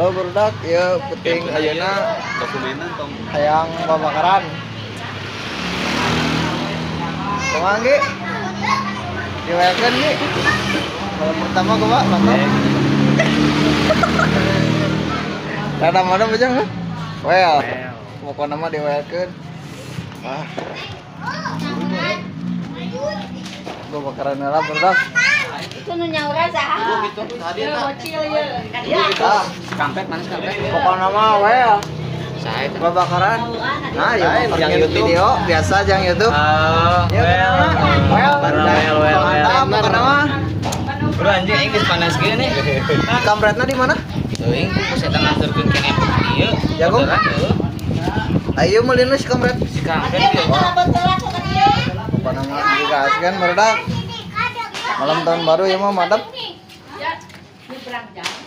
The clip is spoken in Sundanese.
Lo barudak ya penting ayeuna Dokumenan tong. Hayang babakaran. Kumaha, Gi? Diwekeun, Gi. Malam pertama kumaha? Mantap. Rada mana bejang lah? Well, pokoknya mah diwekeun. Ah. Babakaran heula, barudak. Itu nu nyaura saha? Gitu tadi eta. Bocil ye. Ah, Kampret mana kampret? Pokoknya mah well. Saya Babakaran. Nah, ya Yang yang YouTube. Video biasa jang YouTube. Oh, Ya, well. well, Well, well, well. mantap pokoknya mah. Bro, anjing aing geus panas kieu nih. Kampretna di mana? Teuing ku setan nganterkeun keneh ieu. Jago? Orderan, heuh. Ayo meulina si kampret. Si kampret ieu. Pokoknya mah digas kan barudak. Malam tahun baru ya mah mantap. Ya, nyebrang jalan.